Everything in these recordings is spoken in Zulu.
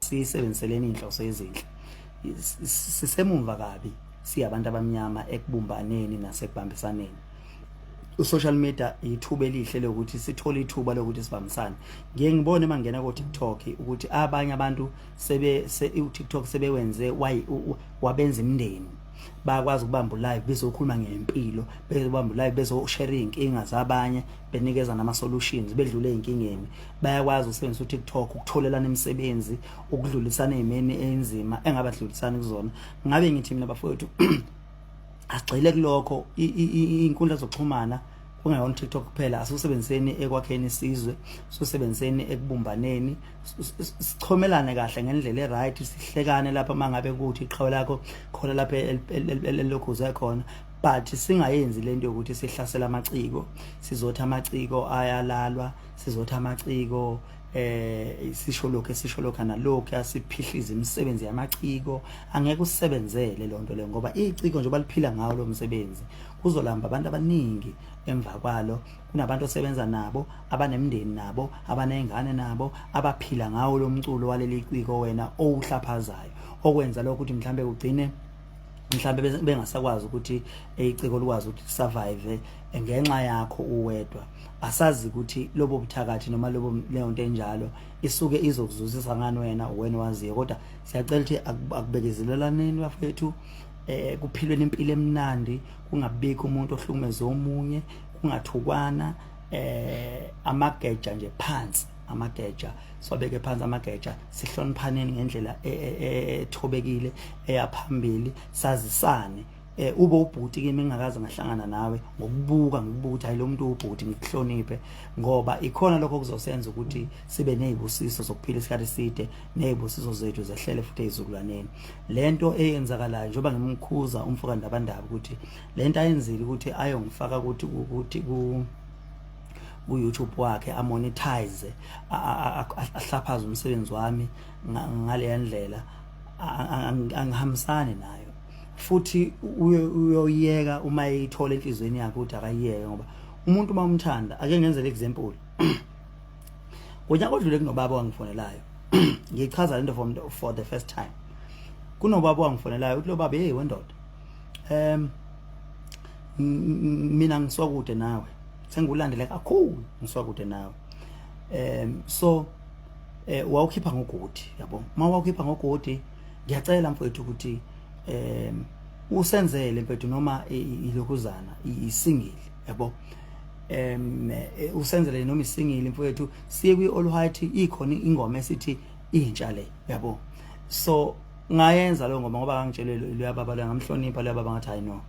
Siyisebenziseleni inhloso ezinhle. Sisemumva kabi siyabantu abamnyama ekubumbaneni nasekubambisaneni. U-social media ithuba elihle lokuthi sithole ithuba lokuthi sibambisane. Ngiye ngibone uma ngingena ko-TikTok ukuthi abanye abantu sebe u-TikTok sebewenze wabenza imindeni. Bayakwazi ukubamba ulive bezokhuluma ngempilo, bezobamba ulive bezoshare izinkinga zabanye, benikeza nama solutions bedlule ezinkingeni. Bayakwazi ukusebenzisa uTikTok ukutholelana imisebenzi, ukudlulisana ezimeni enzima engabadlulisani kuzona. Ngabe ngithi mina bafowethu asigxile kulokho, izinkundla zokuxhumana kungeyona TikTok kuphela, asikusebenziseni ekwakheni isizwe, sikusebenziseni ekubumbaneni, sichomelane kahle ngendlela e-right, sihlekane lapha uma ngabe kuthi iqhawe lakho khona lapha elokhuze khona, but singayenzi lento yokuthi sihlasela amaciko, sizothi amaciko ayalalwa, sizothi amaciko sisho lokho, sisho lokho nalokho, asiphihliza imisebenzi yamaciko. Angeke usebenzele lonto leyo ngoba iciko njengoba liphila ngawo lo msebenzi, kuzolamba abantu abaningi emva kwalo. Kunabantu osebenza nabo, abanemindeni nabo, abanezingane nabo, abaphila ngawo lo mculo waleli ciko wena owuhlaphazayo, okwenza lokho ukuthi mhlambe ugcine mhlambe bengasakwazi ukuthi iciko likwazi ukuthi survive ngenxa yakho uwedwa. Asazi ukuthi lobo buthakathi noma lobo leyo nto enjalo isuke izokuzuzisa ngani wena, wena waziyo, kodwa siyacela ukuthi akubekezelelaneni bafethu, kuphilweni impilo emnandi, kungabikho umuntu ohlukumeza omunye, kungathukwana, amageja nje phansi, amageja siwabeke phansi amageja, sihloniphaneni ngendlela ethobekile eyaphambili, sazisane. Ube ubhuti kimi ngingakaze ngahlangana nawe, ngokubuka ngikubuka ukuthi hayi lo muntu ubhuti, ngikuhloniphe, ngoba ikhona lokho kuzosenza ukuthi sibe nezibusiso zokuphila isikhathi eside, nezibusiso zethu zehlele futhi ezizukulwaneni. Lento eyenzakalayo njengoba ngimkhuza umfoka Ndabandaba ukuthi lento ayenzile ukuthi ayongifaka ukuthi ku ku-YouTube wakhe amonetize, ahlaphaze umsebenzi wami ngale ndlela, angihambisani nayo, futhi uyoyeka uma eyithola enhlizweni yakhe ukuthi akayiyeke, ngoba umuntu uma umthanda. Ake ngenzele example, ngonyaka odlule kunobaba wangifonelayo, ngichaza lento for the first time. Kunobaba wangifonelayo, uthi lo baba, "Hey wendoda, mina ngisuka kude nawe, sengikulandele kakhulu, ngisuka kude nawe, so wawukhipha ngogodi, yabo, uma wawukhipha ngogodi, ngiyacela mfowethu ukuthi usenzele mfethu noma ilokhuzana isingle, yabo, usenzele noma isingle mfowethu, siye kwi All White, ikhona ingoma esithi intsha le, yabo." So ngayenza lo ngoma ngoba ngangitshelwe lo baba lo, ngamhlonipha lo baba, ngathi hayi no,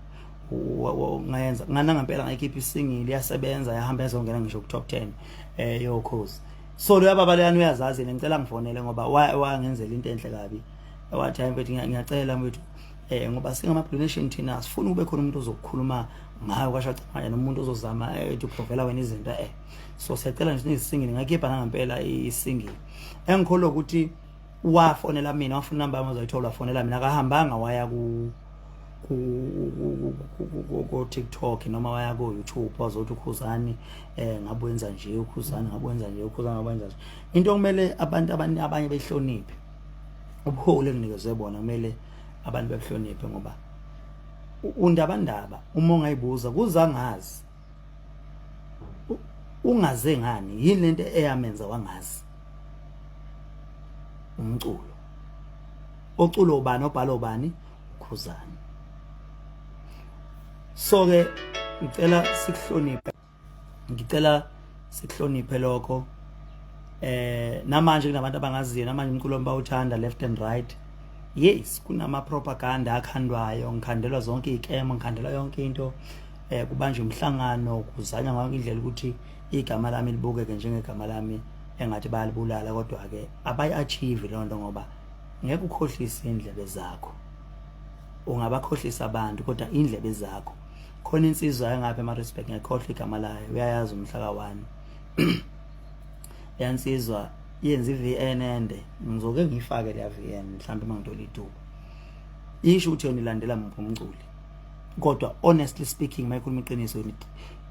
ngayenza ngana ngempela, ngayikhipha isingle, yasebenza, yahamba yazongena ngisho ku top 10 yoKhozi. So lo baba leyana uyazazi yena, ngicela ngifonele ngoba wangenzela into enhle kabi. Wathi, "Hayi mfethu, ngiyacela mfethu, ngoba singama Blue Nation thina, sifuna ube khona umuntu ozokukhuluma ngayo kwashacamanya nomuntu ozozama ethi uprovela wena izinto, so siyacela nje isingle." Ngakhipha ngempela isingle. Engikholwa ukuthi wafonela mina, wafuna inamba yami azoyithola, wafonela mina, akahambanga waya ku TikTok noma waya ku YouTube wazothi uKhuzani ngabe wenza nje, uKhuzani ngabe wenza nje, uKhuzani ngabe wenza nje. Into okumele abantu abanye behloniphe ubuholi enginikezwe bona, kumele abantu behloniphe, ngoba uNdabandaba uma ungayibuza kuzangazi ungaze ngani, yini lento eyamenza wangazi umculo, oculo ubani, obhala ubani? Khuzani. So ke ngicela sikuhloniphe, ngicela sikuhloniphe lokho. Namanje kunabantu abangaziyo, namanje umculo bawuthanda left and right. Yes, kunama propaganda akhandwayo, ngikhandelwa zonke izikemo, ngikhandelwa yonke into, kubanjwe umhlangano, kuzanywa ngonke indlela ukuthi igama lami libukeke njengegama lami engathi bayalibulala, kodwa ke abayi-achieve leyo nto, ngoba ngeke ukhohlise indlebe zakho. Ungabakhohlisa abantu, kodwa indlebe zakho. Khona insizwa engapha ema-respect, ngiyakhohlwa igama layo, uyayazi umhla ka-1 yansizwa yenza i-VN ende, ngizoke ngiyifake leya VN mhlawumbe uma ngithola ithuba, isho ukuthi yona ilandela muphi umculi, kodwa honestly speaking, mayikhuluma iqiniso,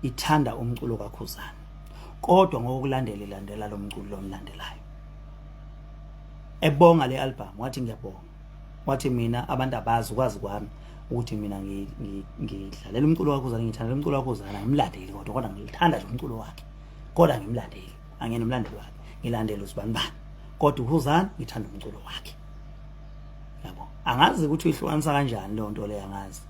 ithanda umculo kaKhuzani, kodwa ngokulandela ilandela lo mculo lomlandelayo. Ebonga le album wathi ngiyabonga. Wathi mina abantu abazi ukwazi kwami ukuthi mina ngidlalela umculo wakhe uZane ngithandela umculo wakhe uZane angimlandeli kodwa kodwa ngilithanda nje umculo wakhe. Kodwa ngimlandeli angiyena umlandeli wakhe ngilandela uzibanibani kodwa uKhuzani ngithanda umculo wakhe. Yabo angazi ukuthi uyihlukanisa kanjani leyo nto leyo angazi.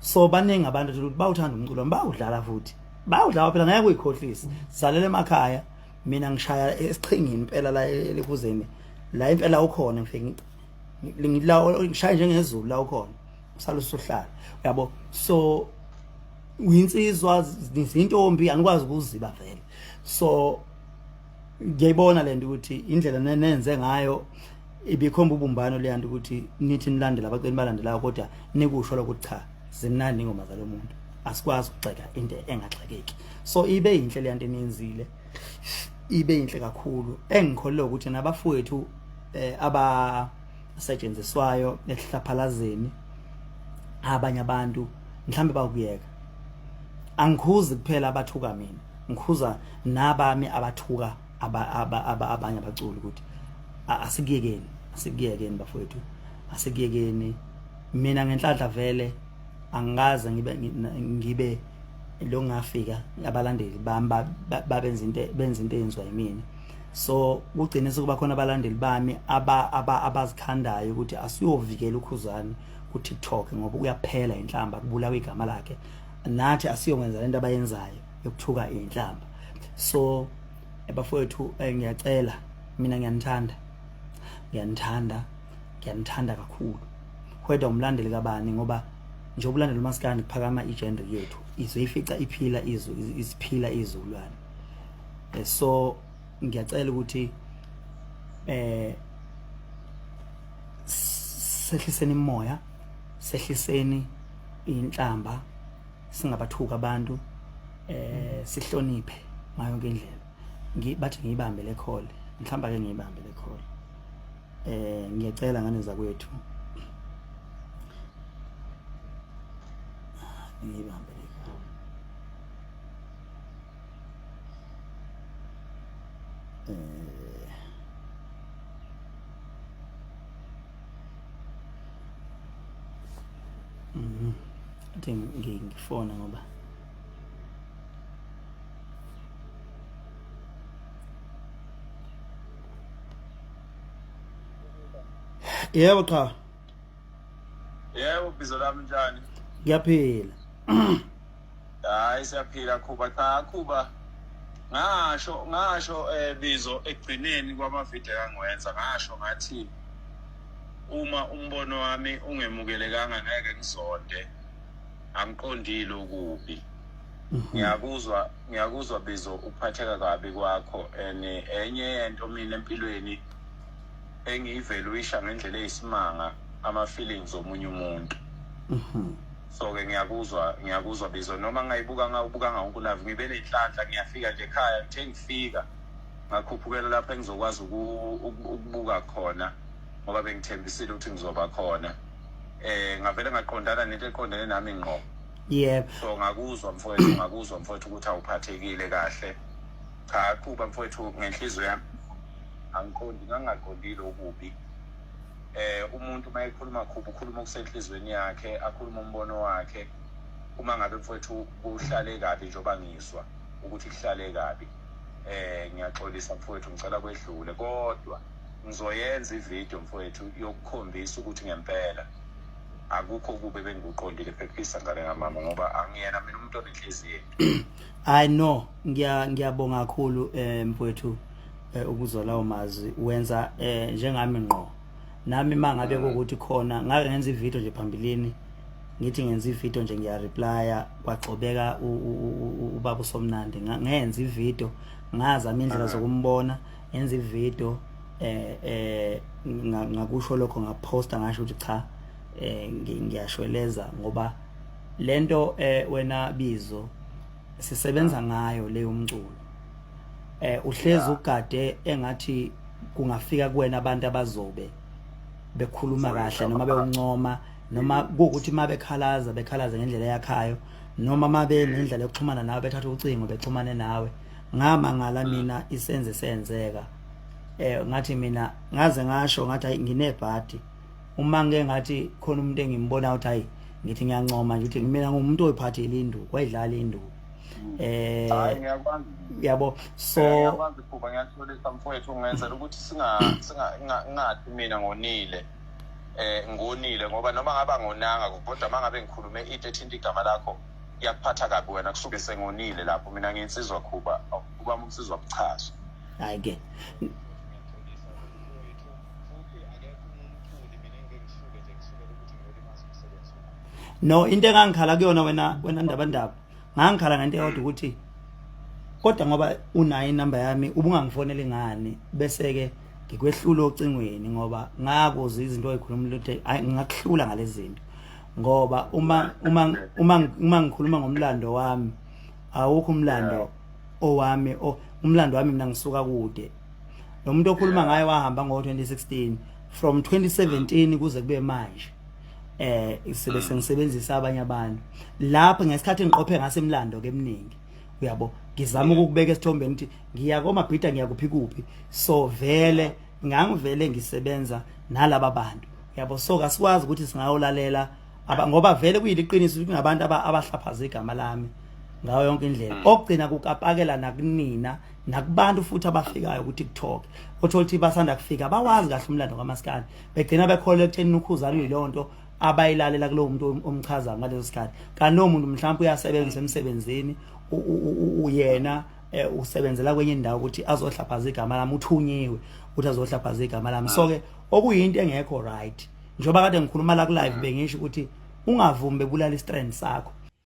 So baningi abantu ukuthi bawuthanda umculo bawudlala futhi bawudlala phela ngeke uyikhohlise. Sizalele emakhaya mina ngishaya esiqhingini impela la elikhuzeni la impela ukhona ngifike ngila ngishaya njengezulu la ukhona usala usuhlala uyabo so uyinsizwa izintombi anikwazi ukuziba vele so ngiyayibona lento ukuthi indlela nenze ngayo ibikhomba ubumbano leyanto ukuthi nithi nilandela abaceli balandelayo kodwa nikusho lokuthi cha zimnandi ingoma zalomuntu asikwazi ukugxeka into engagxekeki so ibe yinhle leyanto eniyenzile ibe yinhle kakhulu engikholelwa ukuthi nabafowethu eh, abasetshenziswayo ekuhlaphalazeni abanye abantu mhlambe bakuyeka angikhuzi kuphela abathuka mina ngikhuza nabami abathuka abanye abaculi ukuthi asikuyekeni asikuyekeni bafowethu asikuyekeni mina ngenhlanhla vele angikaze ngibe ngibe lo ngafika abalandeli bami babenza into benza into eyenziwa yimina so kugcine sekuba khona abalandeli bami aba abazikhandayo ukuthi asiyovikela ukhuzani ku TikTok ngoba uyaphela inhlamba kubulawa igama lakhe nathi asiyokwenza lento abayenzayo yokuthuka inhlamba so bafowethu eh, ngiyacela mina ngiyanithanda ngiyanithanda ngiyanithanda kakhulu whether umlandeli kabani ngoba nje ubulandela umaskandi kuphakama igender yethu izoyifica iphila izwe isiphila izulwane eh, so ngiyacela ukuthi eh sehliseni imoya sehliseni inhlamba singabathuka abantu eh sihloniphe ngayo yonke indlela ngibathi ngiyibambe le call mhlawumbe ake ngiyibambe le call eh ngiyacela ngane zakwethu ngiyibambe le call eh Mhm. Athi ngifona ngoba Yebo cha. Yebo bizo lami njani? Ngiyaphila. Hayi siyaphila Khuba cha Khuba ngasho ngasho eh bizo ekugcineni kwamavideo engangiwenza ngasho ngathi uma umbono wami ungemukelekanga ngeke ngizonde angiqondile okubi mhm. ngiyakuzwa ngiyakuzwa bizo ukuphatheka kabi kwakho and enye yento mina empilweni engiyiveluisha ngendlela eyisimanga ama-feelings omunye umuntu mhm. so ke ngiyakuzwa ngiyakuzwa bizo noma ngayibuka ngawubukanga wonke ulive ngibe nenhlanhla ngiyafika nje ekhaya ngithe ngifika ngakhuphukela lapho engizokwazi ukubuka khona ngoba bengithembisile ukuthi ngizoba khona eh ngavele ngaqondana nento eqondene nami ngqo yebo so ngakuzwa mfowethu ngakuzwa mfowethu ukuthi awuphathekile kahle cha qhuba mfowethu ngenhliziyo yami angiqondi ngangaqondile okubi eh umuntu uma ekhuluma khuba ukhuluma okusenhlizweni yakhe akhuluma umbono wakhe uma ngabe mfowethu kuhlale kabi njengoba ngizwa ukuthi kuhlale kabi eh ngiyaxolisa mfowethu ngicela kwedlule kodwa ngizoyenza ivideo mfowethu yokukhombisa ukuthi ngempela akukho kube bengikuqondile phephisa ngane kamama ngoba angiyena mina umuntu onenhliziyo I know ngiya ngiyabonga kakhulu eh mfowethu eh, ukuzwa lawo mazwi wenza eh, njengami ngqo nami mangabe kukuthi khona ngake ngenza ivideo nje phambilini ngithi ngenza ivideo nje ngiya-replya kwagxobeka ubaba usomnandi ngenza ivideo ngazama indlela zokumbona ngenza ivideo eh eh ngakusho lokho ngaposta ngasho ukuthi cha eh ngiyashweleza ngoba lento eh wena bizo sisebenza ngayo leyo mculo eh uhlezi ugade engathi kungafika kuwena abantu abazobe bekhuluma kahle noma bewuncoma noma kuwukuthi uma bekhalaza bekhalaza ngendlela eyakhayo noma uma benendlela yokuxhumana nawe bethatha ucingo bexhumane nawe ngamangala mina isenze senzeka Ngathi mina ngaze ngasho ngathi hayi, nginebhadi uma ngike ngathi khona umuntu engimbona ukuthi hayi, ngithi ngiyancoma nje ukuthi mina ngumuntu oyiphathile induku, wayidlala induku. Hayi, ngiyakwazi. Yabo, so Ngiyakwazi Khuba, ngiyaxolisa mfowethu, ngenzela ukuthi singa singa ngingathi mina ngonile, ngonile, ngoba noma ngaba ngonanga, kodwa mangabe ngikhulume into ethinta igama lakho iyakuphatha kabi wena, kusuke sengonile lapho. Mina ngiyinsizwa Khuba, kuba umsizwa kuchazwa. Hayi ke. Ngiyaxolisa mfowethu, futhi akekho umculi mina engike ngisuke nje ngisukele ukuthi ngiyolimaza umsebenzi wakho. No, into engangikhala kuyona wena Ndabandaba, ngangikhala ngento eyodwa ukuthi kodwa ngoba unayo inamba yami, ubungangifoneli ngani, bese ke ngikwehlula ocingweni, ngoba ngakuza izinto oyikhuluma ukuthi hayi, ngingakuhlula ngalezi zinto, ngoba uma ngikhuluma ngomlando wami, awukho umlando owami, umlando wami mina ngisuka kude. Lo muntu okhuluma ngaye wahamba ngo-2016, from 2017 kuze kube manje sibe sengisebenzisa abanye abantu lapho ngesikhathi ngiqophe ngasemlando ke eminingi, uyabo, ngizama ukukubeka esithombeni ukuthi ngiya komabhida, ngiya kuphi kuphi, so vele ngangivele ngisebenza nalaba bantu, uyabo. So kasikwazi ukuthi singayolalela ngoba vele kuyiliqiniso ukuthi kunabantu abahlaphaza igama lami ngayo yonke indlela, okugcina kukapakela nakunina nakubantu futhi abafikayo ku-TikTok, othola ukuthi basanda kufika, bawazi kahle umlando kaMaskandi, begcina bekholelwa ekutheni uKhuzani uyileyo nto abayilalela kulowo muntu omchazayo ngaleso sikhathi, kanti lowo muntu mhlawumbe uyasebenza emsebenzini, uyena usebenzela kwenye indawo ukuthi azohlaphaza igama lami, uthunyiwe ukuthi azohlaphaza igama lami. So ke okuyinto engekho right, njengoba kade ngikhuluma la ku live, bengisho ukuthi ungavumi bebulala istrand sakho.